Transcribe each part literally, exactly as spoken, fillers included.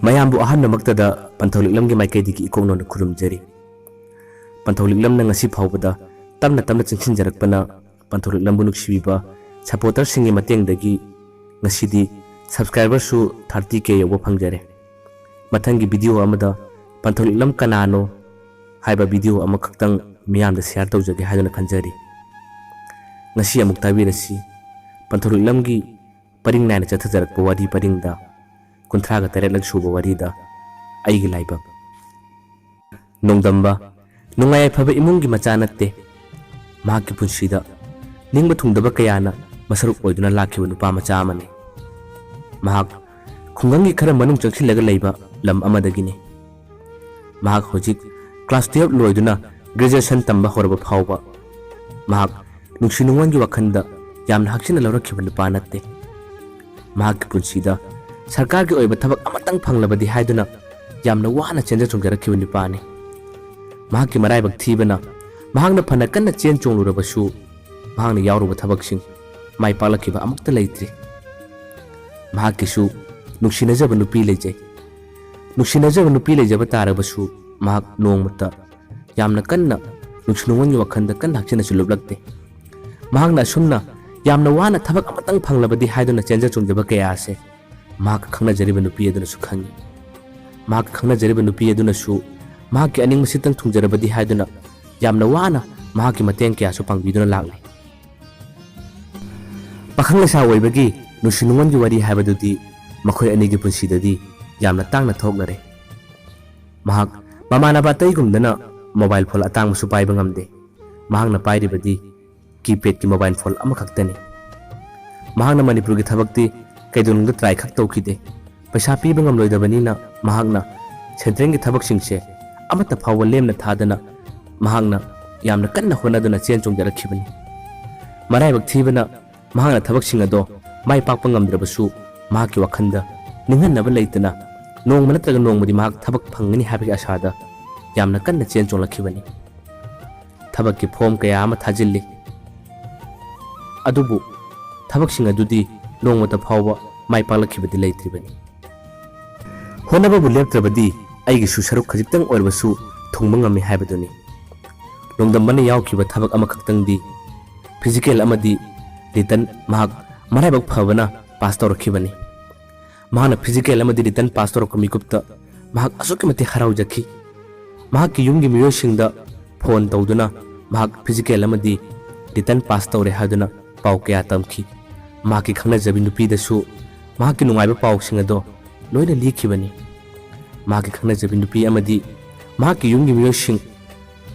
ꯃꯌꯥꯝꯕꯨ ꯑꯍꯥꯟꯕꯃꯛꯇꯗ ꯄꯟꯊꯧ ꯂꯤꯛꯂꯝꯒꯤ ꯃꯥꯏꯀꯩꯗꯒꯤ ꯏꯀꯣꯛ ꯅꯧꯅ ꯈꯨꯔꯨꯝꯖꯔꯤ꯫ ꯄꯟꯊꯧ ꯂꯤꯛꯂꯝꯅ ꯉꯁꯤ ꯐꯥꯎꯕꯗ ꯇꯞꯅ ꯇꯞꯅ ꯆꯪꯁꯤꯟꯖꯔꯛꯄꯅ ꯄꯟꯊꯧ ꯂꯤꯛꯂꯝꯕꯨ ꯅꯨꯡꯁꯤꯕꯤꯕ supporterꯁꯤꯡꯒꯤ ꯃꯇꯦꯡꯗꯒꯤ ꯉꯁꯤꯗꯤ subscriberꯁꯨ thirty K ꯌꯧꯕ ꯐꯪꯖꯔꯦ꯫ ꯃꯊꯪꯒꯤ video ꯑꯃꯗ ꯄꯟꯊꯧ ꯂꯤꯛꯂꯝ ꯀꯅꯥꯅꯣ ꯍꯥꯏꯕ video ꯑꯃꯈꯛꯇꯪ ꯃꯤꯌꯥꯝꯗ share ꯇꯧꯖꯒꯦ ꯍꯥꯏꯗꯨꯅ ꯈꯟꯖꯔꯤ꯫ ꯉꯁꯤ ꯑꯃꯨꯛ ꯇꯥꯕꯤꯔꯁꯤ ꯄꯟꯊꯧ ꯂꯤꯛꯂꯝꯒꯤ ꯄꯔꯤꯡ ꯅꯥꯏꯅ ꯆꯠꯊꯖꯔꯛꯄ ꯋꯥꯔꯤ ꯄꯔꯤꯡꯗ ꯀꯨꯟꯊ꯭ꯔꯥꯒ ꯇꯔꯦꯠꯂꯛ ꯁꯨꯕ ꯋꯥꯔꯤꯗ ꯑꯩꯒꯤ ꯂꯥꯏꯕꯛ꯫ ꯅꯣꯡꯗꯝꯕ ꯅꯨꯡꯉꯥꯏ ꯌꯥꯏꯐꯕ ꯏꯃꯨꯡꯒꯤ ꯃꯆꯥ ꯅꯠꯇꯦ꯫ ꯃꯍꯥꯛꯀꯤ ꯄꯨꯟꯁꯤꯗ ꯅꯤꯡꯕ ꯊꯨꯡꯗꯕ ꯀꯌꯥꯅ ꯃꯁꯔꯨꯛ ꯑꯣꯏꯗꯨꯅ ꯂꯥꯛꯈꯤꯕ ꯅꯨꯄꯥ ꯃꯆꯥ ꯑꯃꯅꯤ꯫ ꯃꯍꯥꯛ ꯈꯨꯡꯒꯪꯒꯤ ꯈꯔ ꯃꯅꯨꯡ ꯆꯪꯁꯤꯜꯂꯒ ꯂꯩꯕ ꯂꯝ ꯑꯃꯗꯒꯤꯅꯤ꯫ ꯃꯍꯥꯛ ꯍꯧꯖꯤꯛ class twelve ꯂꯣꯏꯗꯨꯅ graduation ꯇꯝꯕ ꯍꯧꯔꯕ ꯐꯥꯎꯕ ꯃꯍꯥꯛ ꯅꯨꯡꯁꯤ ꯅꯨꯡꯉꯣꯟꯒꯤ ꯋꯥꯈꯜꯗ ꯌꯥꯝꯅ ꯍꯛꯆꯤꯟꯅ ꯂꯧꯔꯛꯈꯤꯕ ꯅꯨꯄꯥ ꯅꯠꯇꯦ꯫ ꯃꯍꯥꯛꯀꯤ ꯄꯨꯟꯁꯤꯗ ꯁꯔꯀꯥꯔꯒꯤ ꯑꯣꯏꯕ ꯊꯕꯛ ꯑꯃꯇꯪ ꯐꯪꯂꯕꯗꯤ ꯍꯥꯏꯗꯨꯅ ꯌꯥꯝꯅ ꯋꯥꯅ ꯆꯦꯟꯖ ꯆꯣꯡꯖꯔꯛꯈꯤꯕ ꯅꯨꯄꯥꯅꯤ꯫ ꯃꯍꯥꯛꯀꯤ ꯃꯔꯥꯏꯕꯛ ꯊꯤꯕꯅ ꯃꯍꯥꯛꯅ ꯐꯅ ꯀꯟꯅ ꯆꯦꯟ ꯆꯣꯡꯂꯨꯔꯕꯁꯨ ꯃꯍꯥꯛꯅ ꯌꯥꯎꯔꯨꯕ ꯊꯕꯛꯁꯤꯡ ꯃꯥꯏ ꯄꯥꯛꯂꯛꯈꯤꯕ ꯑꯃꯨꯛꯇ ꯂꯩꯇ꯭ꯔꯤ꯫ ꯃꯍꯥꯛꯀꯤꯁꯨ ꯅꯨꯡꯁꯤꯅꯖꯕ ꯅꯨꯄꯤ ꯂꯩꯖꯩ꯫ ꯅꯨꯡꯁꯤꯅꯖꯕ ꯅꯨꯄꯤ ꯂꯩꯖꯕ ꯇꯥꯔꯕꯁꯨ ꯃꯍꯥꯛ ꯅꯣꯡꯃꯇ ꯌꯥꯝꯅ ꯀꯟꯅ ꯅꯨꯡꯁꯤ ꯅꯨꯡꯉꯣꯟꯒꯤ ꯋꯥꯈꯜꯗ ꯀꯟꯅ ꯍꯛꯆꯤꯟꯅꯁꯨ ꯂꯨꯞꯂꯛꯇꯦ꯫ ꯃꯍꯥꯛꯅ ꯑꯁꯨꯝꯅ ꯌꯥꯝꯅ ꯋꯥꯅ ꯊꯕꯛ ꯑꯃꯇꯪ ꯐꯪꯂꯕꯗꯤ ꯍꯥꯏꯗꯨꯅ ꯆꯦꯟꯖ ꯆꯣꯡꯖꯕ ꯀꯌꯥ ꯑꯁꯦ ꯃꯍꯥꯛꯀ ꯈꯪꯅꯖꯔꯤꯕ ꯅꯨꯄꯤ ꯑꯗꯨꯅꯁꯨ ꯈꯪꯏ꯫ ꯃꯍꯥꯛꯀ ꯈꯪꯅꯖꯔꯤꯕ ꯅꯨꯄꯤ ꯑꯗꯨꯅꯁꯨ ꯃꯍꯥꯛꯀꯤ ꯑꯅꯤꯡꯕꯁꯤꯇꯪ ꯊꯨꯡꯖꯔꯕꯗꯤ ꯍꯥꯏꯗꯨꯅ ꯌꯥꯝꯅ ꯋꯥꯅ ꯃꯍꯥꯛꯀꯤ ꯃꯇꯦꯡ ꯀꯌꯥꯁꯨ ꯄꯥꯡꯕꯤꯗꯨꯅ ꯂꯥꯛꯂꯤ꯫ ꯄꯥꯈꯪ ꯂꯩꯁꯥ ꯑꯣꯏꯕꯒꯤ ꯅꯨꯡꯁꯤ ꯅꯨꯡꯉꯣꯟꯒꯤ ꯋꯥꯔꯤ ꯍꯥꯏꯕꯗꯨꯗꯤ ꯃꯈꯣꯏ ꯑꯅꯤꯒꯤ ꯄꯨꯟꯁꯤꯗꯗꯤ ꯌꯥꯝꯅ ꯇꯥꯡꯅ ꯊꯣꯛꯅꯔꯦ꯫ ꯃꯍꯥꯛ ꯃꯃꯥꯟꯅꯕ ꯑꯇꯩꯒꯨꯝꯗꯅ mobile phone ꯑꯇꯥꯡꯕꯁꯨ ꯄꯥꯏꯕ ꯉꯝꯗꯦ꯫ ꯃꯍꯥꯛꯅ ꯄꯥꯏꯔꯤꯕꯗꯤ keypadꯀꯤ mobile phone ꯑꯃꯈꯛꯇꯅꯤ꯫ ꯃꯍꯥꯛꯅ ꯃꯅꯤꯄꯨꯔꯒꯤ ꯊꯕꯛꯇꯤ ꯀꯩꯗꯧꯅꯨꯡꯗ try ꯈꯛ ꯇꯧꯈꯤꯗꯦ꯫ ꯄꯩꯁꯥ ꯄꯤꯕ ꯉꯝꯂꯣꯏꯗꯕꯅꯤꯅ ꯃꯍꯥꯛꯅ centralꯒꯤ ꯊꯕꯛꯁꯤꯡꯁꯦ ꯑꯃꯠꯇ ꯐꯥꯎꯕ ꯂꯦꯝꯅ ꯊꯥꯗꯅ ꯃꯍꯥꯛꯅ ꯌꯥꯝꯅ ꯀꯟꯅ ꯍꯣꯠꯅꯗꯨꯅ ꯆꯦꯟ ꯆꯣꯡꯖꯔꯛꯈꯤꯕꯅꯤ꯫ ꯃꯔꯥꯏꯕꯛ ꯊꯤꯕꯅ ꯃꯍꯥꯛꯅ ꯊꯕꯛꯁꯤꯡ ꯑꯗꯣ ꯃꯥꯏ ꯄꯥꯛꯄ ꯉꯝꯗ꯭ꯔꯕꯁꯨ ꯃꯍꯥꯛꯀꯤ ꯋꯥꯈꯜꯗ ꯅꯤꯡꯍꯟꯅꯕ ꯂꯩꯇꯅ ꯅꯣꯡꯃ ꯅꯠꯇ꯭ꯔꯒ ꯅꯣꯡꯃꯗꯤ ꯃꯍꯥꯛ ꯊꯕꯛ ꯐꯪꯒꯅꯤ ꯍꯥꯏꯕꯒꯤ ꯑꯁꯥꯗ ꯌꯥꯝꯅ ꯀꯟꯅ ꯆꯦꯟ ꯆꯣꯡꯂꯛꯈꯤꯕꯅꯤ꯫ ꯊꯕꯛꯀꯤ form ꯀꯌꯥ ꯑꯃ ꯊꯥꯖꯤꯜꯂꯤ꯫ ꯑꯗꯨꯕꯨ ꯊꯕꯛꯁꯤꯡ ꯑꯗꯨꯗꯤ ꯅꯣꯡꯃꯇ ꯐꯥꯎꯕ ꯃꯥꯏ ꯄꯥꯛꯂꯛꯈꯤꯕꯗꯤ ꯂꯩꯇ꯭ꯔꯤꯕꯅꯤ꯫ ꯍꯣꯠꯅꯕꯕꯨ ꯂꯦꯞꯇ꯭ꯔꯕꯗꯤ ꯑꯩꯒꯤꯁꯨ ꯁꯔꯨꯛ ꯈꯖꯤꯛꯇꯪ ꯑꯣꯏꯔꯕꯁꯨ ꯊꯨꯡꯕ ꯉꯝꯃꯤ ꯍꯥꯏꯕꯗꯨꯅꯤ꯫ ꯅꯣꯡꯗꯝꯕꯅ ꯌꯥꯎꯈꯤꯕ ꯊꯕꯛ ꯑꯃꯈꯛꯇꯪꯗꯤ ꯐꯤꯖꯤꯀꯦꯜ ꯑꯃꯗꯤ ꯔꯤꯇꯟ ꯃꯍꯥꯛ ꯃꯔꯥꯏꯕꯛ ꯐꯕꯅ ꯄꯥꯁ ꯇꯧꯔꯛꯈꯤꯕꯅꯤ꯫ ꯃꯍꯥꯛꯅ ꯐꯤꯖꯤꯀꯦꯜ ꯑꯃꯗꯤ ꯔꯤꯇꯟ ꯄꯥꯁ ꯇꯧꯔꯛꯄ ꯃꯤꯀꯨꯞꯇ ꯃꯍꯥꯛ ꯑꯁꯨꯛꯀꯤ ꯃꯇꯤꯛ ꯍꯔꯥꯎꯖꯈꯤ꯫ ꯃꯍꯥꯛꯀꯤ ꯌꯨꯝꯒꯤ ꯃꯤꯑꯣꯏꯁꯤꯡꯗ ꯐꯣꯟ ꯇꯧꯗꯨꯅ ꯃꯍꯥꯛ ꯐꯤꯖꯤꯀꯦꯜ ꯑꯃꯗꯤ ꯔꯤꯇꯟ ꯄꯥꯁ ꯇꯧꯔꯦ ꯍꯥꯏꯗꯨꯅ ꯄꯥꯎ ꯀꯌꯥ ꯇꯝꯈꯤ꯫ ꯃꯍꯥꯛꯀꯤ ꯈꯪꯅꯖꯕꯤ ꯅꯨꯄꯤꯗꯁꯨ ꯃꯍꯥꯛꯀꯤ ꯅꯨꯡꯉꯥꯏꯕ ꯄꯥꯎꯁꯤꯡ ꯑꯗꯣ ꯂꯣꯏꯅ ꯂꯤꯈꯤꯕꯅꯤ꯫ ꯃꯍꯥꯛꯀꯤ ꯈꯪꯅꯖꯕꯤ ꯅꯨꯄꯤ ꯑꯃꯗꯤ ꯃꯍꯥꯛꯀꯤ ꯌꯨꯝꯒꯤ ꯃꯤꯑꯣꯏꯁꯤꯡ,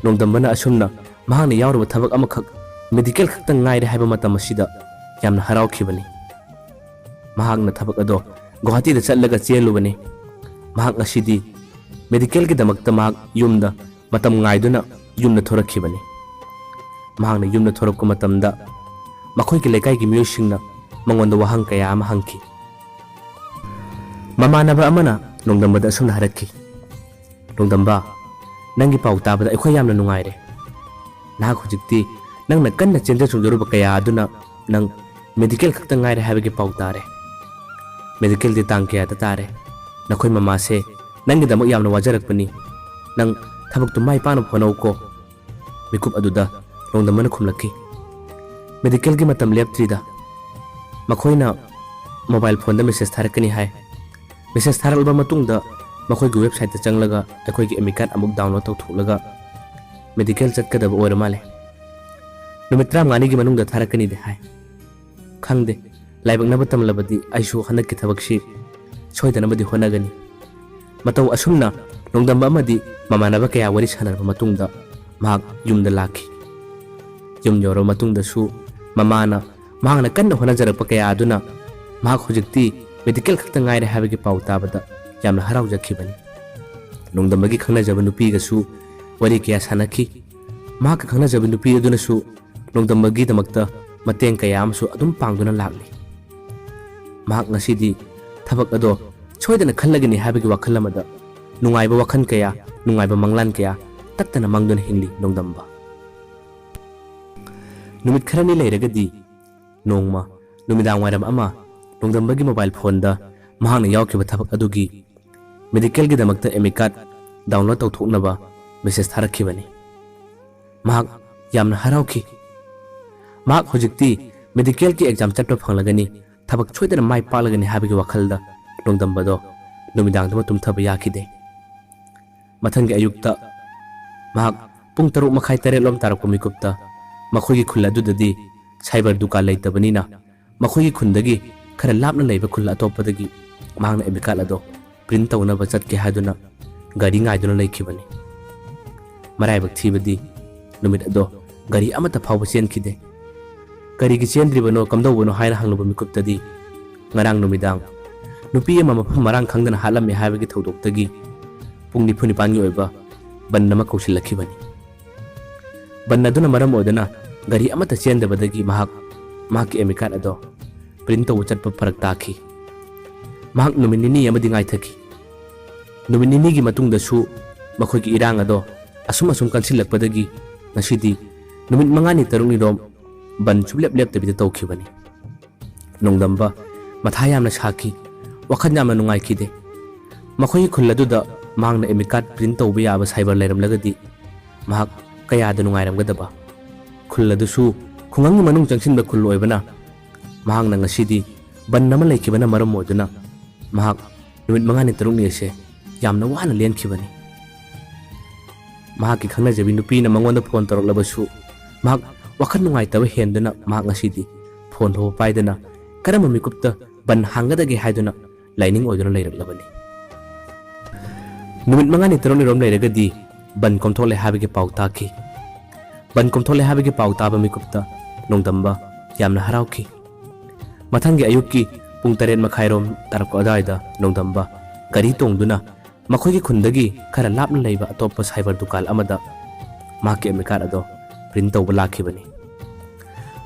ꯅꯣꯡꯗꯝꯕꯅ ꯑꯁꯨꯝꯅ ꯃꯍꯥꯛꯅ ꯌꯥꯎꯔꯕ ꯊꯕꯛ ꯑꯃꯈꯛ, ꯃꯦꯗꯤꯀꯦꯜ ꯈꯛꯇꯪ ꯉꯥꯏꯔꯦ ꯍꯥꯏꯕ ꯃꯇꯝ ꯑꯁꯤꯗ ꯌꯥꯝꯅ ꯍꯔꯥꯎꯈꯤꯕꯅꯤ꯫ ꯃꯍꯥꯛꯅ ꯊꯕꯛ ꯑꯗꯣ ꯒꯨꯋꯥꯍꯥꯇꯤꯗ ꯆꯠꯂꯒ ꯆꯦꯜꯂꯨꯕꯅꯤ꯫ ꯃꯍꯥꯛ ꯉꯁꯤꯗꯤ ꯃꯦꯗꯤꯀꯦꯜꯒꯤꯗꯃꯛꯇ ꯃꯍꯥꯛ ꯌꯨꯝꯗ ꯃꯇꯝ ꯉꯥꯏꯗꯨꯅ ꯌꯨꯝꯗ ꯊꯣꯔꯛꯈꯤꯕꯅꯤ꯫ ꯃꯍꯥꯛꯅ ꯌꯨꯝꯗ ꯊꯣꯔꯛꯄ ꯃꯇꯝꯗ ꯃꯈꯣꯏꯒꯤ ꯂꯩꯀꯥꯏꯒꯤ ꯃꯤꯑꯣꯏꯁꯤꯡꯅ ꯃꯉꯣꯟꯗ ꯋꯥꯍꯪ ꯀꯌꯥ ꯑꯃ ꯍꯪꯈꯤ꯫ ꯃꯃꯥꯟꯅꯕ ꯑꯃꯅ ꯅꯣꯡꯗꯝꯕꯗ ꯑꯁꯨꯝꯅ ꯍꯥꯏꯔꯛꯈꯤ, "ꯅꯣꯡꯗꯝꯕ, ꯅꯪꯒꯤ ꯄꯥꯎ ꯇꯥꯕꯗ ꯑꯩꯈꯣꯏ ꯌꯥꯝꯅ ꯅꯨꯡꯉꯥꯏꯔꯦ꯫ ꯅꯍꯥꯛ ꯍꯧꯖꯤꯛꯇꯤ ꯅꯪꯅ ꯀꯟꯅ ꯆꯦꯟꯖ ꯆꯣꯡꯖꯔꯨꯕ ꯀꯌꯥ ꯑꯗꯨꯅ ꯅꯪ ꯃꯦꯗꯤꯀꯦꯜ ꯈꯛꯇ ꯉꯥꯏꯔꯦ ꯍꯥꯏꯕꯒꯤ ꯄꯥꯎ ꯇꯥꯔꯦ꯫ ꯃꯦꯗꯤꯀꯦꯜꯗꯤ ꯇꯥꯡ ꯀꯌꯥꯗ ꯇꯥꯔꯦ? ꯅꯈꯣꯏ ꯃꯃꯥꯁꯦ ꯅꯪꯒꯤꯗꯃꯛ ꯌꯥꯝꯅ ꯋꯥꯖꯔꯛꯄꯅꯤ꯫ ꯅꯪ ꯊꯕꯛꯇꯨ ꯃꯥꯏ ꯄꯥꯛꯅ ꯍꯣꯠꯅꯧꯀꯣ꯫" ꯃꯤꯀꯨꯞ ꯑꯗꯨꯗ ꯅꯣꯡꯗꯝꯕꯅ ꯈꯨꯝꯂꯛꯈꯤ, "ꯃꯦꯗꯤꯀꯦꯜꯒꯤ ꯃꯇꯝ ꯂꯦꯞꯇ꯭ꯔꯤꯗ꯫ ꯃꯈꯣꯏꯅ ꯃꯣꯕꯥꯏꯜ ꯐꯣꯟꯗ ꯃꯦꯁꯦꯖ ꯊꯥꯔꯛꯀꯅꯤ ꯍꯥꯏ꯫ ꯃꯦꯁꯦꯖ ꯊꯥꯔꯛꯂꯕ ꯃꯇꯨꯡꯗ ꯃꯈꯣꯏꯒꯤ ꯋꯦꯕꯁꯥꯏꯠꯇ ꯆꯪꯂꯒ ꯑꯩꯈꯣꯏꯒꯤ ꯑꯦꯗꯃꯤꯠ ꯀꯥꯔꯗ ꯑꯃꯨꯛ ꯗꯥꯎꯟꯂꯣꯗ ꯇꯧꯊꯣꯛꯂꯒ ꯃꯦꯗꯤꯀꯦꯜ ꯆꯠꯀꯗꯕ ꯑꯣꯏꯔ ꯃꯥꯜꯂꯦ꯫ ꯅꯨꯃꯤꯠ ꯇꯔꯥꯃꯉꯥꯅꯤꯒꯤ ꯃꯅꯨꯡꯗ ꯊꯥꯔꯛꯀꯅꯤꯗꯤ ꯍꯥꯏ꯫ ꯈꯪꯗꯦ, ꯂꯥꯏꯕꯛꯅꯕ ꯇꯝꯂꯕꯗꯤ ꯑꯩꯁꯨ ꯍꯟꯗꯛꯀꯤ ꯊꯕꯛꯁꯤ ꯁꯣꯏꯗꯅꯕꯗꯤ ꯍꯣꯠꯅꯒꯅꯤ꯫" ꯃꯇꯧ ꯑꯁꯨꯝꯅ ꯅꯣꯡꯗꯝꯕ ꯑꯃꯗꯤ ꯃꯃꯥꯟꯅꯕ ꯀꯌꯥ ꯋꯥꯔꯤ ꯁꯥꯟꯅꯔꯕ ꯃꯇꯨꯡꯗ ꯃꯍꯥꯛ ꯌꯨꯝꯗ ꯂꯥꯛꯈꯤ꯫ ꯌꯨꯝ ꯌꯧꯔꯕ ꯃꯇꯨꯡꯗꯁꯨ ꯃꯃꯥꯅ ꯃꯍꯥꯛꯅ ꯀꯟꯅ ꯍꯣꯠꯅꯖꯔꯛꯄ ꯀꯌꯥ ꯑꯗꯨꯅ ꯃꯍꯥꯛ ꯍꯧꯖꯤꯛꯇꯤ ꯃꯦꯗꯤꯀꯦꯜ ꯈꯛꯇ ꯉꯥꯏꯔꯦ ꯍꯥꯏꯕꯒꯤ ꯄꯥꯎ ꯇꯥꯕꯗ ꯌꯥꯝꯅ ꯍꯔꯥꯎꯖꯈꯤꯕꯅꯤ꯫ ꯅꯣꯡꯗꯝꯕꯒꯤ ꯈꯪꯅꯖꯕ ꯅꯨꯄꯤꯒꯁꯨ ꯋꯥꯔꯤ ꯀꯌꯥ ꯁꯥꯟꯅꯈꯤ꯫ ꯃꯍꯥꯛꯀ ꯈꯪꯅꯖꯕ ꯅꯨꯄꯤ ꯑꯗꯨꯅꯁꯨ ꯅꯣꯡꯗꯝꯕꯒꯤꯗꯃꯛꯇ ꯃꯇꯦꯡ ꯀꯌꯥ ꯑꯃꯁꯨ ꯑꯗꯨꯝ ꯄꯥꯡꯗꯨꯅ ꯂꯥꯛꯂꯤ꯫ ꯃꯍꯥꯛ ꯉꯁꯤꯗꯤ ꯊꯕꯛ ꯑꯗꯣ ꯁꯣꯏꯗꯅ ꯈꯜꯂꯒꯅꯤ ꯍꯥꯏꯕꯒꯤ ꯋꯥꯈꯜ ꯑꯃꯗ ꯅꯨꯡꯉꯥꯏꯕ ꯋꯥꯈꯜ ꯀꯌꯥ, ꯅꯨꯡꯉꯥꯏꯕ ꯃꯪꯂꯥꯟ ꯀꯌꯥ ꯇꯠꯇꯅ ꯃꯪꯗꯨꯅ ꯍꯤꯡꯂꯤ ꯅꯣꯡꯗꯝꯕ꯫ ꯅꯨꯃꯤꯠ ꯈꯔꯅꯤ ꯂꯩꯔꯒꯗꯤ ꯅꯣꯡꯃ ꯅꯨꯃꯤꯗꯥꯡ ꯋꯥꯏꯔꯝ ꯑꯃ ꯅꯣꯡꯗꯝꯕꯒꯤ ꯃꯣꯕꯥꯏꯜ ꯐꯣꯟꯗ ꯃꯍꯥꯛꯅ ꯌꯥꯎꯈꯤꯕ ꯊꯕꯛ ꯑꯗꯨꯒꯤ ꯃꯦꯗꯤꯀꯦꯜꯒꯤꯗꯃꯛꯇ ꯑꯦꯃꯤꯀꯥꯠ ꯗꯥꯎꯟꯂꯣꯗ ꯇꯧꯊꯣꯛꯅꯕ ꯃꯦꯁꯦꯖ ꯊꯥꯔꯛꯈꯤꯕꯅꯤ꯫ ꯃꯍꯥꯛ ꯌꯥꯝꯅ ꯍꯔꯥꯎꯈꯤ꯫ ꯃꯍꯥꯛ ꯍꯧꯖꯤꯛꯇꯤ ꯃꯦꯗꯤꯀꯦꯜꯒꯤ ꯑꯦꯛꯖꯥꯝ ꯆꯠꯄ ꯐꯪꯂꯒꯅꯤ, ꯊꯕꯛ ꯁꯣꯏꯗꯅ ꯃꯥꯏ ꯄꯥꯛꯂꯒꯅꯤ ꯍꯥꯏꯕꯒꯤ ꯋꯥꯈꯜꯗ ꯅꯣꯡꯗꯝꯕꯗꯣ ꯅꯨꯃꯤꯗꯥꯡꯗꯨꯃ ꯇꯨꯝꯊꯕ ꯌꯥꯈꯤꯗꯦ꯫ ꯃꯊꯪꯒꯤ ꯑꯌꯨꯛꯇ ꯃꯍꯥꯛ ꯄꯨꯡ ꯇꯔꯨꯛ ꯃꯈꯥꯏ ꯇꯔꯦꯠ ꯂꯣꯝ ꯇꯥꯔꯛꯄ ꯃꯤꯀꯨꯞꯇ ꯃꯈꯣꯏꯒꯤ ꯈꯨꯜ ꯑꯗꯨꯗꯗꯤ ꯁꯥꯏꯕꯔ ꯗꯨꯀꯥꯟ ꯂꯩꯇꯕꯅꯤꯅ ꯃꯈꯣꯏꯒꯤ ꯈꯨꯟꯗꯒꯤ ꯈꯔ ꯂꯥꯞꯅ ꯂꯩꯕ ꯈꯨꯜ ꯑꯇꯣꯞꯄꯗꯒꯤ ꯃꯍꯥꯛꯅ ꯑꯦꯃꯤꯀꯥꯠ ꯑꯗꯣ ꯄ꯭ꯔꯤꯟ ꯇꯧꯅꯕ ꯆꯠꯀꯦ ꯍꯥꯏꯗꯨꯅ ꯒꯥꯔꯤ ꯉꯥꯏꯗꯨꯅ ꯂꯩꯈꯤꯕꯅꯤ꯫ ꯃꯔꯥꯏꯕꯛ ꯊꯤꯕꯗꯤ ꯅꯨꯃꯤꯠ ꯑꯗꯣ ꯒꯥꯔꯤ ꯑꯃꯠꯇ ꯐꯥꯎꯕ ꯆꯦꯟꯈꯤꯗꯦ꯫ "ꯀꯔꯤꯒꯤ ꯆꯦꯟꯗ꯭ꯔꯤꯕꯅꯣ, ꯀꯝꯗꯧꯕꯅꯣ?" ꯍꯥꯏꯅ ꯍꯪꯂꯨꯕ ꯃꯤꯀꯨꯞꯇꯗꯤ ꯉꯔꯥꯡ ꯅꯨꯃꯤꯗꯥꯡ ꯅꯨꯄꯤ ꯑꯃ ꯃꯐꯝ ꯃꯔꯥꯡ ꯈꯪꯗꯅ ꯍꯥꯠꯂꯝꯃꯤ ꯍꯥꯏꯕꯒꯤ ꯊꯧꯗꯣꯛꯇꯒꯤ ꯄꯨꯡ ꯅꯤꯐꯨ ꯅꯤꯄꯥꯟꯒꯤ ꯑꯣꯏꯕ ꯕꯟ ꯑꯃ ꯀꯧꯁꯤꯜꯂꯛꯈꯤꯕꯅꯤ꯫ ꯕꯟ ꯑꯗꯨꯅ ꯃꯔꯝ ꯑꯣꯏꯗꯨꯅ ꯒꯥꯔꯤ ꯑꯃꯠꯇ ꯆꯦꯟꯗꯕꯗꯒꯤ ꯃꯍꯥꯛ ꯃꯍꯥꯛꯀꯤ ꯑꯦꯃꯤꯀꯥꯠ ꯑꯗꯣ ꯄ꯭ꯔꯤꯟ ꯇꯧꯕ ꯆꯠꯄ ꯐꯔꯛ ꯇꯥꯈꯤ꯫ ꯃꯍꯥꯛ ꯅꯨꯃꯤꯠ ꯅꯤꯅꯤ ꯑꯃꯗꯤ ꯉꯥꯏꯊꯈꯤ꯫ ꯅꯨꯃꯤꯠ ꯅꯤꯅꯤꯒꯤ ꯃꯇꯨꯡꯗꯁꯨ ꯃꯈꯣꯏꯒꯤ ꯏꯔꯥꯡ ꯑꯗꯣ ꯑꯁꯨꯝ ꯑꯁꯨꯝ ꯀꯟꯁꯤꯜꯂꯛꯄꯗꯒꯤ ꯉꯁꯤꯗꯤ ꯅꯨꯃꯤꯠ ꯃꯉꯥꯅꯤ ꯇꯔꯨꯛꯅꯤꯔꯣꯝ ꯕꯟ ꯁꯨꯡꯂꯦꯞ ꯂꯦꯞꯇꯕꯤꯗ ꯇꯧꯈꯤꯕꯅꯤ꯫ ꯅꯣꯡꯗꯝꯕ ꯃꯊꯥ ꯌꯥꯝꯅ ꯁꯥꯈꯤ, ꯋꯥꯈꯜ ꯌꯥꯝꯅ ꯅꯨꯡꯉꯥꯏꯈꯤꯗꯦ꯫ ꯃꯈꯣꯏꯒꯤ ꯈꯨꯜ ꯑꯗꯨꯗ ꯃꯍꯥꯛꯅ ꯑꯦꯃꯤꯀꯥꯠ ꯄ꯭ꯔꯤꯟ ꯇꯧꯕ ꯌꯥꯕ ꯁꯥꯏꯕꯔ ꯂꯩꯔꯝꯂꯒꯗꯤ ꯃꯍꯥꯛ ꯀꯌꯥꯗ ꯅꯨꯡꯉꯥꯏꯔꯝꯒꯗꯕ꯫ ꯈꯨꯜ ꯑꯗꯨꯁꯨ ꯈꯨꯡꯒꯪꯒꯤ ꯃꯅꯨꯡ ꯆꯪꯁꯤꯟꯕ ꯈꯨꯜ ꯑꯣꯏꯕꯅ ꯃꯍꯥꯛꯅ ꯉꯁꯤꯗꯤ ꯕꯟ ꯑꯃ ꯂꯩꯈꯤꯕꯅ ꯃꯔꯝ ꯑꯣꯏꯗꯨꯅ ꯃꯍꯥꯛ ꯅꯨꯃꯤꯠ ꯃꯉꯥꯅꯤ ꯇꯔꯨꯛꯅꯤ ꯑꯁꯦ ꯌꯥꯝꯅ ꯋꯥꯅ ꯂꯦꯟꯈꯤꯕꯅꯤ꯫ ꯃꯍꯥꯛꯀꯤ ꯈꯪꯅꯖꯕꯤ ꯅꯨꯄꯤꯅ ꯃꯉꯣꯟꯗ ꯐꯣꯟ ꯇꯧꯔꯛꯂꯕꯁꯨ ꯃꯍꯥꯛ ꯋꯥꯈꯜ ꯅꯨꯡꯉꯥꯏꯇꯕ ꯍꯦꯟꯗꯨꯅ ꯃꯍꯥꯛ ꯉꯁꯤꯗꯤ ꯐꯣꯟ ꯐꯥꯎꯕ ꯄꯥꯏꯗꯅ ꯀꯔꯝꯕ ꯃꯤꯀꯨꯞꯇ ꯕꯟ ꯍꯥꯡꯒꯗꯒꯦ ꯍꯥꯏꯗꯨꯅ ꯂꯥꯏꯅꯤꯡ ꯑꯣꯏꯗꯨꯅ ꯂꯩꯔꯛꯂꯕꯅꯤ꯫ ꯅꯨꯃꯤꯠ ꯃꯉꯥꯅꯤ ꯇꯔꯨꯛꯅꯤꯔꯣꯝ ꯂꯩꯔꯒꯗꯤ ꯕꯟ ꯀꯣꯝꯊꯣꯛꯂꯦ ꯍꯥꯏꯕꯒꯤ ꯄꯥꯎ ꯇꯥꯈꯤ꯫ ꯕꯟ ꯀꯣꯝꯊꯣꯛꯂꯦ ꯍꯥꯏꯕꯒꯤ ꯄꯥꯎ ꯇꯥꯕ ꯃꯤꯀꯨꯞꯇ ꯅꯣꯡꯗꯝꯕ ꯌꯥꯝꯅ ꯍꯔꯥꯎꯈꯤ꯫ ꯃꯊꯪꯒꯤ ꯑꯌꯨꯛꯀꯤ ꯄꯨꯡ ꯇꯔꯦꯠ ꯃꯈꯥꯏꯔꯣꯝ ꯇꯥꯔꯛꯄ ꯑꯗꯨꯋꯥꯏꯗ ꯅꯣꯡꯗꯝꯕ ꯒꯥꯔꯤ ꯇꯣꯡꯗꯨꯅ ꯃꯈꯣꯏꯒꯤ ꯈꯨꯟꯗꯒꯤ ꯈꯔ ꯂꯥꯞꯅ ꯂꯩꯕ ꯑꯇꯣꯞꯄ ꯁꯥꯏꯕꯔ ꯗꯨꯀꯥꯟ ꯑꯃꯗ ꯃꯍꯥꯛꯀꯤ ꯑꯦꯃꯤꯀꯥꯠ ꯑꯗꯣ ꯄ꯭ꯔꯤꯟ ꯇꯧꯕ ꯂꯥꯛꯈꯤꯕꯅꯤ꯫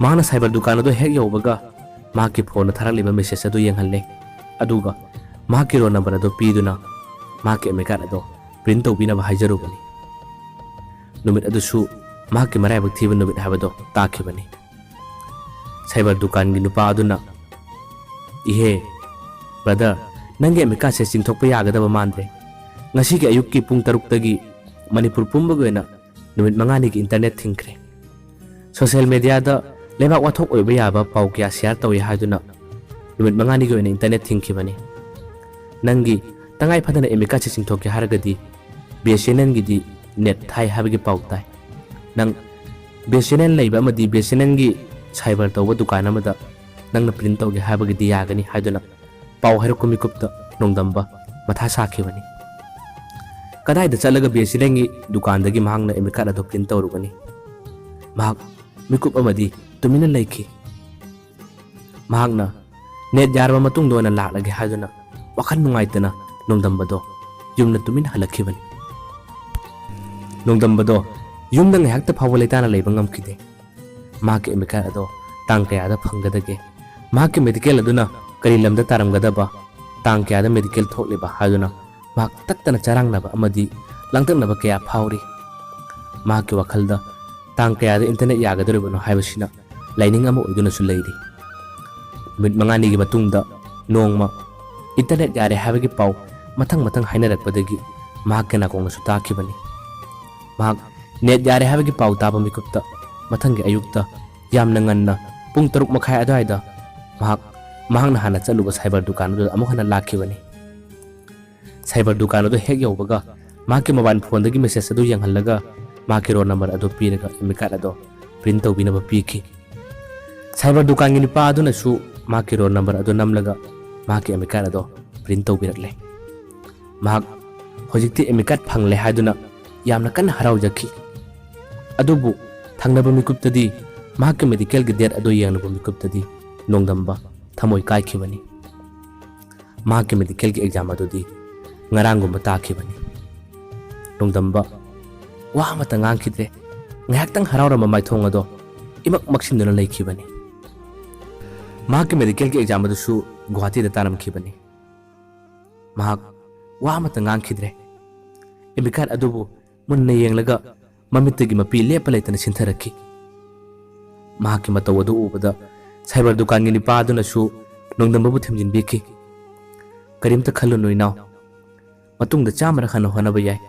ꯃꯍꯥꯛꯅ ꯁꯥꯏꯕꯔ ꯗꯨꯀꯥꯟ ꯑꯗꯨ ꯍꯦꯛ ꯌꯧꯕꯒ ꯃꯍꯥꯛꯀꯤ ꯐꯣꯟꯗ ꯊꯥꯔꯛꯂꯤꯕ ꯃꯦꯁꯦꯖ ꯑꯗꯨ ꯌꯦꯡꯍꯜꯂꯦ, ꯑꯗꯨꯒ ꯃꯍꯥꯛꯀꯤ ꯔꯣꯜ ꯅꯝꯕꯔ ꯑꯗꯨ ꯄꯤꯗꯨꯅ ꯃꯍꯥꯛꯀꯤ ꯑꯦꯃꯤꯀꯥꯠ ꯑꯗꯣ ꯄ꯭ꯔꯤꯟ ꯇꯧꯕꯤꯅꯕ ꯍꯥꯏꯖꯔꯨꯕꯅꯤ꯫ ꯅꯨꯃꯤꯠ ꯑꯗꯨꯁꯨ ꯃꯍꯥꯛꯀꯤ ꯃꯔꯥꯏꯕꯛ ꯊꯤꯕ ꯅꯨꯃꯤꯠ ꯍꯥꯏꯕꯗꯣ ꯇꯥꯈꯤꯕꯅꯤ꯫ ꯁꯥꯏꯕꯔ ꯗꯨꯀꯥꯟꯒꯤ ꯅꯨꯄꯥ ꯑꯗꯨꯅ, "ꯏꯍꯦ, ꯕ꯭ꯔꯗꯔ, "ꯅꯪꯒꯤ ꯑꯦꯃꯤꯀꯥꯁꯁꯦ ꯆꯤꯡꯊꯣꯛꯄ ꯌꯥꯒꯗꯕ ꯃꯥꯟꯗ꯭ꯔꯦ꯫ ꯉꯁꯤꯒꯤ ꯑꯌꯨꯛꯀꯤ ꯄꯨꯡ ꯇꯔꯨꯛꯇꯒꯤ ꯃꯅꯤꯄꯨꯔ ꯄꯨꯝꯕꯒꯤ ꯑꯣꯏꯅ ꯅꯨꯃꯤꯠ ꯃꯉꯥꯅꯤꯒꯤ ꯏꯟꯇꯔꯅꯦꯠ ꯊꯤꯡꯈ꯭ꯔꯦ꯫ ꯁꯣꯁꯤꯌꯦꯜ ꯃꯦꯗꯤꯌꯥꯗ ꯂꯩꯕꯥꯛ ꯋꯥꯊꯣꯛ ꯑꯣꯏꯕ ꯌꯥꯕ ꯄꯥꯎ ꯀꯌꯥ ꯁꯤꯌꯥꯔ ꯇꯧꯏ ꯍꯥꯏꯗꯨꯅ ꯅꯨꯃꯤꯠ ꯃꯉꯥꯅꯤꯒꯤ ꯑꯣꯏꯅ ꯏꯟꯇꯔꯅꯦꯠ ꯊꯤꯡꯈꯤꯕꯅꯤ꯫ ꯅꯪꯒꯤ ꯇꯉꯥꯏ ꯐꯗꯅ ꯑꯦꯃꯤꯀꯥꯁꯁꯦ ꯆꯤꯡꯊꯣꯛꯀꯦ ꯍꯥꯏꯔꯒꯗꯤ ꯕꯤ ꯑꯦꯁ ꯑꯦꯟ ꯑꯦꯜꯒꯤꯗꯤ ꯅꯦꯠ ꯊꯥꯏ ꯍꯥꯏꯕꯒꯤ ꯄꯥꯎ ꯇꯥꯏ꯫ ꯅꯪ ꯕꯤ ꯑꯦꯁ ꯑꯦꯟ ꯑꯦꯜ ꯂꯩꯕ ꯑꯃꯗꯤ ꯕꯤ ꯑꯦꯁ ꯑꯦꯟ ꯑꯦꯜꯒꯤ ꯁꯥꯏꯕꯔ ꯇꯧꯕ ꯗꯨꯀꯥꯟ ꯑꯃꯗ ꯅꯪꯅ ꯄ꯭ꯔꯤꯟ ꯇꯧꯒꯦ ꯍꯥꯏꯕꯒꯤꯗꯤ ꯌꯥꯒꯅꯤ" ꯍꯥꯏꯗꯨꯅ ꯄꯥꯎ ꯍꯥꯏꯔꯛꯄ ꯃꯤꯀꯨꯞꯇ ꯅꯣꯡꯗꯝꯕ ꯃꯊꯥ ꯁꯥꯈꯤꯕꯅꯤ꯫ ꯀꯗꯥꯏꯗ ꯆꯠꯂꯒ ꯕꯤ ꯑꯦꯁ ꯑꯦꯟ ꯑꯦꯜꯒꯤ ꯗꯨꯀꯥꯟꯗꯒꯤ ꯃꯍꯥꯛꯅ ꯑꯦꯃꯤꯀꯥꯠ ꯑꯗꯨ ꯄ꯭ꯔꯤꯟ ꯇꯧꯔꯨꯒꯅꯤ? ꯃꯍꯥꯛ ꯃꯤꯀꯨꯞ ꯑꯃꯗꯤ ꯇꯨꯃꯤꯟꯅ ꯂꯩꯈꯤ꯫ ꯃꯍꯥꯛꯅ "ꯅꯦꯠ ꯌꯥꯔꯕ ꯃꯇꯨꯡꯗ ꯑꯣꯏꯅ ꯂꯥꯛꯂꯒꯦ" ꯍꯥꯏꯗꯨꯅ ꯋꯥꯈꯜ ꯅꯨꯡꯉꯥꯏꯇꯅ ꯅꯣꯡꯗꯝꯕꯗꯣ ꯌꯨꯝꯗ ꯇꯨꯃꯤꯟꯅ ꯍꯜꯂꯛꯈꯤꯕꯅꯤ꯫ ꯅꯣꯡꯗꯝꯕꯗꯣ ꯌꯨꯝꯗ ꯉꯥꯏꯍꯥꯛꯇ ꯐꯥꯎꯕ ꯂꯩꯇꯥꯅ ꯂꯩꯕ ꯉꯝꯈꯤꯗꯦ꯫ ꯃꯍꯥꯛꯀꯤ ꯑꯦꯃꯤꯀꯥꯠ ꯑꯗꯣ ꯇꯥꯡ ꯀꯌꯥꯗ ꯐꯪꯒꯗꯒꯦ? ꯃꯍꯥꯛꯀꯤ ꯃꯦꯗꯤꯀꯦꯜ ꯑꯗꯨꯅ ꯀꯔꯤ ꯂꯝꯗ ꯇꯥꯔꯝꯒꯗꯕ? ꯇꯥꯡ ꯀꯌꯥꯗ ꯃꯦꯗꯤꯀꯦꯜ ꯊꯣꯛꯂꯤꯕ ꯍꯥꯏꯗꯨꯅ ꯃꯍꯥꯛ ꯇꯠꯇꯅ ꯆꯔꯥꯡꯅꯕ ꯑꯃꯗꯤ ꯂꯥꯡꯇꯛꯅꯕ ꯀꯌꯥ ꯐꯥꯎꯔꯤ꯫ ꯃꯍꯥꯛꯀꯤ ꯋꯥꯈꯜꯗ ꯇꯥꯡ ꯀꯌꯥꯗ ꯏꯟꯇꯔꯅꯦꯠ ꯌꯥꯒꯗꯧꯔꯤꯕꯅꯣ ꯍꯥꯏꯕꯁꯤꯅ ꯂꯥꯏꯅꯤꯡ ꯑꯃ ꯑꯣꯏꯗꯨꯅꯁꯨ ꯂꯩꯔꯤ꯫ ꯅꯨꯃꯤꯠ ꯃꯉꯥꯅꯤꯒꯤ ꯃꯇꯨꯡꯗ ꯅꯣꯡꯃ ꯏꯟꯇꯔꯅꯦꯠ ꯌꯥꯔꯦ ꯍꯥꯏꯕꯒꯤ ꯄꯥꯎ ꯃꯊꯪ ꯃꯊꯪ ꯍꯥꯏꯅꯔꯛꯄꯗꯒꯤ ꯃꯍꯥꯛꯀꯤ ꯅꯥꯀꯣꯡꯗꯁꯨ ꯇꯥꯈꯤꯕꯅꯤ꯫ ꯃꯍꯥꯛ ꯅꯦꯠ ꯌꯥꯔꯦ ꯍꯥꯏꯕꯒꯤ ꯄꯥꯎ ꯇꯥꯕ ꯃꯤꯀꯨꯞꯇ ꯃꯊꯪꯒꯤ ꯑꯌꯨꯛꯇ ꯌꯥꯝꯅ ꯉꯟꯅ ꯄꯨꯡ ꯇꯔꯨꯛ ꯃꯈꯥꯏ ꯑꯗꯨꯋꯥꯏꯗ ꯃꯍꯥꯛ, ꯃꯍꯥꯛꯅ ꯍꯥꯟꯅ ꯆꯠꯂꯨꯕ ꯁꯥꯏꯕꯔ ꯗꯨꯀꯥꯟ ꯑꯗꯨꯗ ꯑꯃꯨꯛ ꯍꯟꯅ ꯂꯥꯛꯈꯤꯕꯅꯤ꯫ ꯁꯥꯏꯕꯔ ꯗꯨꯀꯥꯟ ꯑꯗꯨ ꯍꯦꯛ ꯌꯧꯕꯒ ꯃꯍꯥꯛꯀꯤ ꯃꯣꯕꯥꯏꯜ ꯐꯣꯟꯗꯒꯤ ꯃꯦꯁꯦꯖ ꯑꯗꯨ ꯌꯦꯡꯍꯜꯂꯒ ꯃꯍꯥꯛꯀꯤ ꯔꯣꯜ ꯅꯝꯕꯔ ꯑꯗꯨ ꯄꯤꯔꯒ ꯑꯦꯃꯤꯀꯥꯠ ꯑꯗꯣ ꯄ꯭ꯔꯤꯟ ꯇꯧꯕꯤꯅꯕ ꯄꯤꯈꯤ꯫ ꯁꯥꯏꯕꯔ ꯗꯨꯀꯥꯟꯒꯤ ꯅꯨꯄꯥ ꯑꯗꯨꯅꯁꯨ ꯃꯍꯥꯛꯀꯤ ꯔꯣꯜ ꯅꯝꯕꯔ ꯑꯗꯨ ꯅꯝꯂꯒ ꯃꯍꯥꯛꯀꯤ ꯑꯦꯃꯤꯀꯥꯠ ꯑꯗꯣ ꯄ꯭ꯔꯤꯟ ꯇꯧꯕꯤꯔꯛꯂꯦ꯫ ꯃꯍꯥꯛ ꯍꯧꯖꯤꯛꯇꯤ ꯑꯦꯃꯤꯀꯥꯠ ꯐꯪꯂꯦ ꯍꯥꯏꯗꯨꯅ ꯌꯥꯝꯅ ꯀꯟꯅ ꯍꯔꯥꯎꯖꯈꯤ꯫ ꯑꯗꯨꯕꯨ ꯊꯪꯅꯕ ꯃꯤꯀꯨꯞꯇꯗꯤ, ꯃꯍꯥꯛꯀꯤ ꯃꯦꯗꯤꯀꯦꯜꯒꯤ ꯗꯦꯠ ꯑꯗꯨ ꯌꯦꯡꯂꯨꯕ ꯃꯤꯀꯨꯞꯇꯗꯤ ꯅꯣꯡꯗꯝꯕ ꯊꯃꯣꯏ ꯀꯥꯏꯈꯤꯕꯅꯤ꯫ ꯃꯍꯥꯛꯀꯤ ꯃꯦꯗꯤꯀꯦꯜꯒꯤ ꯑꯦꯛꯖꯥꯝ ꯑꯗꯨꯗꯤ ꯉꯔꯥꯡꯒꯨꯝꯕ ꯇꯥꯈꯤꯕꯅꯤ꯫ ꯅꯣꯡꯗꯝꯕ ꯋꯥ ꯑꯃꯠꯇ ꯉꯥꯡꯈꯤꯗ꯭ꯔꯦ꯫ ꯉꯥꯏꯍꯥꯛꯇꯪ ꯍꯔꯥꯎꯔꯝꯕ ꯃꯥꯏꯊꯣꯡ ꯑꯗꯣ ꯏꯃꯛ ꯃꯛꯁꯤꯟꯗꯨꯅ ꯂꯩꯈꯤꯕꯅꯤ꯫ ꯃꯍꯥꯛꯀꯤ ꯃꯦꯗꯤꯀꯦꯜꯒꯤ ꯑꯦꯛꯖꯥꯝ ꯑꯗꯨꯁꯨ ꯒꯨꯋꯥꯍꯥꯇꯤꯗ ꯇꯥꯔꯝꯈꯤꯕꯅꯤ꯫ ꯃꯍꯥꯛ ꯋꯥ ꯑꯃꯠꯇ ꯉꯥꯡꯈꯤꯗ꯭ꯔꯦ꯫ ꯑꯦꯃꯤꯀꯥꯠ ꯑꯗꯨꯕꯨ ꯃꯨꯟꯅ ꯌꯦꯡꯂꯒ ꯃꯃꯤꯠꯇꯒꯤ ꯃꯄꯤ ꯂꯦꯞꯄ ꯂꯩꯇꯅ ꯁꯤꯟꯊꯔꯛꯈꯤ꯫ ꯃꯍꯥꯛꯀꯤ ꯃꯇꯧ ꯑꯗꯨ ꯎꯕꯗ ꯁꯥꯏꯕꯔ ꯗꯨꯀꯥꯟꯒꯤ ꯅꯨꯄꯥ ꯑꯗꯨꯅꯁꯨ ꯅꯣꯡꯗꯝꯕꯕꯨ ꯊꯦꯝꯖꯤꯟꯕꯤꯈꯤ꯫ ꯀꯔꯤꯝꯇ ꯈꯜꯂꯨꯅꯨ ꯏꯅꯥꯎ, ꯃꯇꯨꯡꯗ ꯆꯥꯝꯃꯔꯛ ꯍꯟꯅ ꯍꯣꯠꯅꯕ ꯌꯥꯏ꯫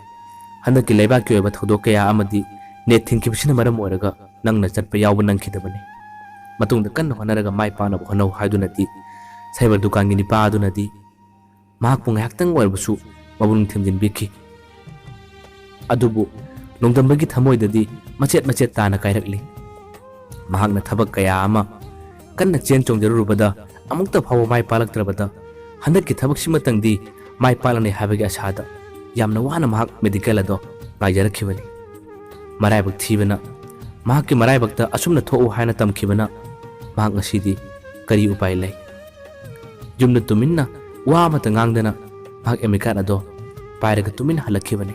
ꯍꯟꯗꯛꯀꯤ ꯂꯩꯕꯥꯛꯀꯤ ꯑꯣꯏꯕ ꯊꯧꯗꯣꯛ ꯀꯌꯥ ꯑꯃꯗꯤ ꯅꯦꯠ ꯊꯤꯡꯈꯤꯕꯁꯤꯅ ꯃꯔꯝ ꯑꯣꯏꯔꯒ ꯅꯪꯅ ꯆꯠꯄ ꯌꯥꯎꯕ ꯅꯪꯈꯤꯗꯕꯅꯤ꯫ ꯃꯇꯨꯡꯗ ꯀꯟꯅ ꯍꯣꯠꯅꯔꯒ ꯃꯥꯏ ꯄꯥꯛꯅꯕ ꯍꯣꯠꯅꯧ ꯍꯥꯏꯗꯨꯅꯗꯤ ꯁꯥꯏꯕꯔ ꯗꯨꯀꯥꯟꯒꯤ ꯅꯤꯄꯥ ꯑꯗꯨꯅꯗꯤ ꯃꯍꯥꯛꯄꯨ ꯉꯥꯏꯍꯥꯛꯇꯪ ꯑꯣꯏꯔꯕꯁꯨ ꯃꯄꯨꯛꯅꯤꯡ ꯊꯤꯟꯖꯤꯟꯕꯤꯈꯤ꯫ ꯑꯗꯨꯕꯨ ꯅꯣꯡꯗꯝꯕꯒꯤ ꯊꯃꯣꯏꯗꯗꯤ ꯃꯆꯦꯠ ꯃꯆꯦꯠ ꯇꯥꯅ ꯀꯥꯏꯔꯛꯂꯤ꯫ ꯃꯍꯥꯛꯅ ꯊꯕꯛ ꯀꯌꯥ ꯑꯃ ꯀꯟꯅ ꯆꯦꯟ ꯆꯣꯡꯖꯔꯨꯔꯕꯗ ꯑꯃꯨꯛꯇ ꯐꯥꯎꯕ ꯃꯥꯏ ꯄꯥꯛꯂꯛꯇ꯭ꯔꯕꯗ ꯍꯟꯗꯛꯀꯤ ꯊꯕꯛꯁꯤꯃꯇꯪꯗꯤ ꯃꯥꯏ ꯄꯥꯛꯂꯅꯤ ꯍꯥꯏꯕꯒꯤ ꯑꯁꯥꯗ ꯌꯥꯝꯅ ꯋꯥꯅ ꯃꯍꯥꯛ ꯃꯦꯗꯤꯀꯦꯜ ꯑꯗꯣ ꯉꯥꯏꯖꯔꯛꯈꯤꯕꯅꯤ꯫ ꯃꯔꯥꯏꯕꯛ ꯊꯤꯕꯅ ꯃꯍꯥꯛꯀꯤ ꯃꯔꯥꯏꯕꯛꯇ ꯑꯁꯨꯝꯅ ꯊꯣꯛꯎ ꯍꯥꯏꯅ ꯇꯝꯈꯤꯕꯅ ꯃꯍꯥꯛ ꯉꯁꯤꯗꯤ ꯀꯔꯤ ꯎꯄꯥꯏ ꯂꯩ? ꯌꯨꯝꯗ ꯇꯨꯃꯤꯟꯅ ꯋꯥ ꯑꯃꯠꯇ ꯉꯥꯡꯗꯅ ꯃꯍꯥꯛ ꯑꯦꯃꯤꯀꯥꯠ ꯑꯗꯣ ꯄꯥꯏꯔꯒ ꯇꯨꯃꯤꯟꯅ ꯍꯜꯂꯛꯈꯤꯕꯅꯤ꯫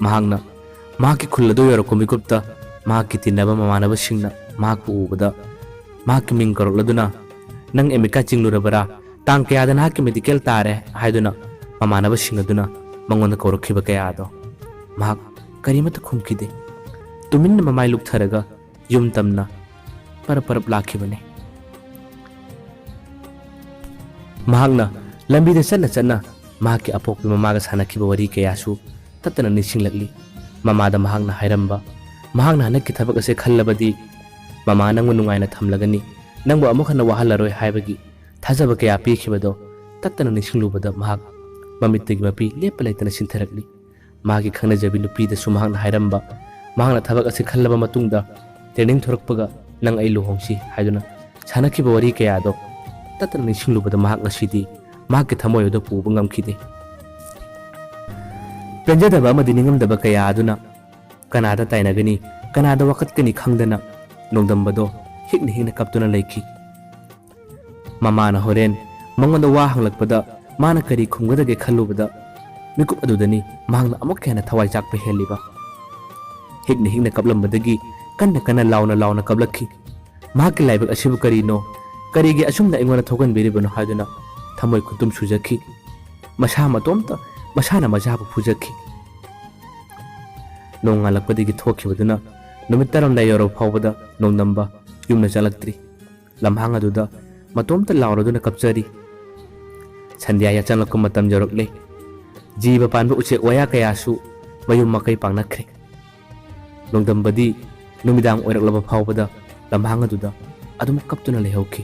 ꯃꯍꯥꯛꯅ ꯃꯍꯥꯛꯀꯤ ꯈꯨꯜ ꯑꯗꯨ ꯌꯧꯔꯛꯄ ꯃꯤꯀꯨꯞꯇ ꯃꯍꯥꯛꯀꯤ ꯇꯤꯟꯅꯕ ꯃꯃꯥꯟꯅꯕꯁꯤꯡꯅ ꯃꯍꯥꯛꯄꯨ ꯎꯕꯗ ꯃꯍꯥꯛꯀꯤ ꯃꯤꯡ ꯀꯧꯔꯛꯂꯗꯨꯅ, "ꯅꯪ ꯑꯦꯃꯤꯀꯥꯠ ꯆꯤꯡꯂꯨꯔꯕꯔꯥ? ꯇꯥꯡ ꯀꯌꯥꯗ ꯅꯍꯥꯛꯀꯤ ꯃꯦꯗꯤꯀꯦꯜ ꯇꯥꯔꯦ?" ꯍꯥꯏꯗꯨꯅ ꯃꯃꯥꯟꯅꯕꯁꯤꯡ ꯑꯗꯨꯅ ꯃꯉꯣꯟꯗ ꯀꯧꯔꯛꯈꯤꯕ ꯀꯌꯥ ꯑꯗꯣ ꯃꯍꯥꯛ ꯀꯔꯤꯃꯠꯇ ꯈꯨꯝꯈꯤꯗꯦ꯫ ꯇꯨꯃꯤꯟꯅ ꯃꯃꯥꯏ ꯂꯨꯞꯊꯔꯒ ꯌꯨꯝ ꯇꯝꯅ ꯄꯔꯞ ꯄꯔꯞ ꯂꯥꯛꯈꯤꯕꯅꯤ꯫ ꯃꯍꯥꯛꯅ ꯂꯝꯕꯤꯗ ꯆꯠꯅ ꯆꯠꯅ ꯃꯍꯥꯛꯀꯤ ꯑꯄꯣꯛꯄꯤ ꯃꯃꯥꯒ ꯁꯥꯟꯅꯈꯤꯕ ꯋꯥꯔꯤ ꯀꯌꯥꯁꯨ ꯇꯠꯇꯅ ꯅꯤꯡꯁꯤꯡꯂꯛꯂꯤ꯫ ꯃꯃꯥꯗ ꯃꯍꯥꯛꯅ ꯍꯥꯏꯔꯝꯕ, "ꯃꯍꯥꯛꯅ ꯍꯟꯗꯛꯀꯤ ꯊꯕꯛ ꯑꯁꯦ ꯈꯜꯂꯕꯗꯤ ꯃꯃꯥ ꯅꯪꯕꯨ ꯅꯨꯡꯉꯥꯏꯅ ꯊꯝꯂꯒꯅꯤ, ꯅꯪꯕꯨ ꯑꯃꯨꯛ ꯍꯟꯅ ꯋꯥꯍꯜꯂꯔꯣꯏ" ꯍꯥꯏꯕꯒꯤ ꯊꯥꯖꯕ ꯀꯌꯥ ꯄꯤꯈꯤꯕꯗꯣ ꯇꯠꯇꯅ ꯅꯤꯡꯁꯤꯡꯂꯨꯕꯗ ꯃꯍꯥꯛ ꯃꯃꯤꯠꯇꯒꯤ ꯃꯄꯤ ꯂꯦꯞꯄ ꯂꯩꯇꯅ ꯁꯤꯟꯊꯔꯛꯂꯤ꯫ ꯃꯍꯥꯛꯀꯤ ꯈꯪꯅꯖꯕꯤ ꯅꯨꯄꯤꯗꯁꯨ ꯃꯍꯥꯛꯅ ꯍꯥꯏꯔꯝꯕ, ꯃꯍꯥꯛꯅ ꯊꯕꯛ ꯑꯁꯤ ꯈꯜꯂꯕ ꯃꯇꯨꯡꯗ ꯇ꯭ꯔꯦꯅꯤꯡ ꯊꯣꯔꯛꯄꯒ ꯅꯪ ꯑꯩ ꯂꯨꯍꯣꯡꯁꯤ ꯍꯥꯏꯗꯨꯅ ꯁꯥꯟꯅꯈꯤꯕ ꯋꯥꯔꯤ ꯀꯌꯥꯗꯣ ꯇꯠꯇꯅ ꯅꯤꯡꯁꯤꯡꯂꯨꯕꯗ ꯃꯍꯥꯛ ꯉꯁꯤꯗꯤ ꯃꯍꯥꯛꯀꯤ ꯊꯃꯣꯏ ꯑꯗꯨ ꯄꯨꯕ ꯉꯝꯈꯤꯗꯦ꯫ ꯄꯦꯟꯖꯗꯕ ꯑꯃꯗꯤ ꯅꯤꯡꯉꯝꯗꯕ ꯀꯌꯥ ꯑꯗꯨꯅ ꯀꯅꯥꯗ ꯇꯥꯏꯅꯒꯅꯤ, ꯀꯅꯥꯗ ꯋꯥꯀꯠꯀꯅꯤ ꯈꯪꯗꯅ ꯅꯣꯡꯗꯝꯕꯗꯣ ꯍꯤꯛꯅ ꯍꯤꯛꯅ ꯀꯞꯇꯨꯅ ꯂꯩꯈꯤ꯫ ꯃꯃꯥꯅ ꯍꯣꯔꯦꯟ ꯃꯉꯣꯟꯗ ꯋꯥ ꯍꯪꯂꯛꯄꯗ ꯃꯥꯅ ꯀꯔꯤ ꯈꯨꯝꯒꯗꯒꯦ ꯈꯜꯂꯨꯕꯗ ꯃꯤꯀꯨꯞ ꯑꯗꯨꯗꯅꯤ ꯃꯍꯥꯛꯅ ꯑꯃꯨꯛꯀ ꯍꯦꯟꯅ ꯊꯋꯥꯏ ꯆꯥꯛꯄ ꯍꯦꯜꯂꯤꯕ꯫ ꯍꯤꯛꯅ ꯍꯤꯛꯅ ꯀꯞꯂꯝꯕꯗꯒꯤ ꯀꯟꯅ ꯀꯟꯅ ꯂꯥꯎꯅ ꯂꯥꯎꯅ ꯀꯞꯂꯛꯈꯤ꯫ ꯃꯍꯥꯛꯀꯤ ꯂꯥꯏꯕꯛ ꯑꯁꯤꯕꯨ ꯀꯔꯤꯅꯣ? ꯀꯔꯤꯒꯤ ꯑꯁꯨꯝꯅ ꯑꯩꯉꯣꯟꯗ ꯊꯣꯛꯍꯟꯕꯤꯔꯤꯕꯅꯣ ꯍꯥꯏꯗꯨꯅ ꯊꯃꯣꯏ ꯈꯨꯠꯇꯨꯝ ꯁꯨꯖꯈꯤ꯫ ꯃꯁꯥ ꯃꯇꯣꯝꯇ ꯃꯁꯥꯅ ꯃꯁꯥꯕꯨ ꯐꯨꯖꯈꯤ꯫ ꯅꯣꯡꯉꯥꯜꯂꯛꯄꯗꯒꯤ ꯊꯣꯛꯈꯤꯕꯗꯨꯅ ꯅꯨꯃꯤꯠ ꯇꯥꯔꯝꯗꯥꯏ ꯌꯧꯔꯕ ꯐꯥꯎꯕꯗ ꯅꯣꯡꯗꯝꯕ ꯌꯨꯝꯗ ꯆꯠꯂꯛꯇ꯭ꯔꯤ꯫ ꯂꯝꯍꯥꯡ ꯑꯗꯨꯗ ꯃꯇꯣꯝꯇ ꯂꯥꯎꯔꯗꯨꯅ ꯀꯞꯆꯔꯤ꯫ ꯁꯟꯙ꯭ꯌꯥ ꯌꯥꯆꯪꯂꯛꯄ ꯃꯇꯝ ꯌꯧꯔꯛꯂꯦ꯫ ꯖꯤꯕ ꯄꯥꯟꯕ ꯎꯆꯦꯛ ꯋꯥꯌꯥ ꯀꯌꯥꯁꯨ ꯃꯌꯨꯝ ꯃꯀꯩ ꯄꯥꯡꯅꯈ꯭ꯔꯦ꯫ ꯅꯣꯡꯗꯝꯕꯗꯤ ꯅꯨꯃꯤꯗꯥꯡ ꯑꯣꯏꯔꯛꯂꯕ ꯐꯥꯎꯕꯗ ꯂꯝꯍꯥꯡ ꯑꯗꯨꯗ ꯑꯗꯨꯝ ꯀꯞꯇꯨꯅ ꯂꯩꯍꯧꯈꯤ꯫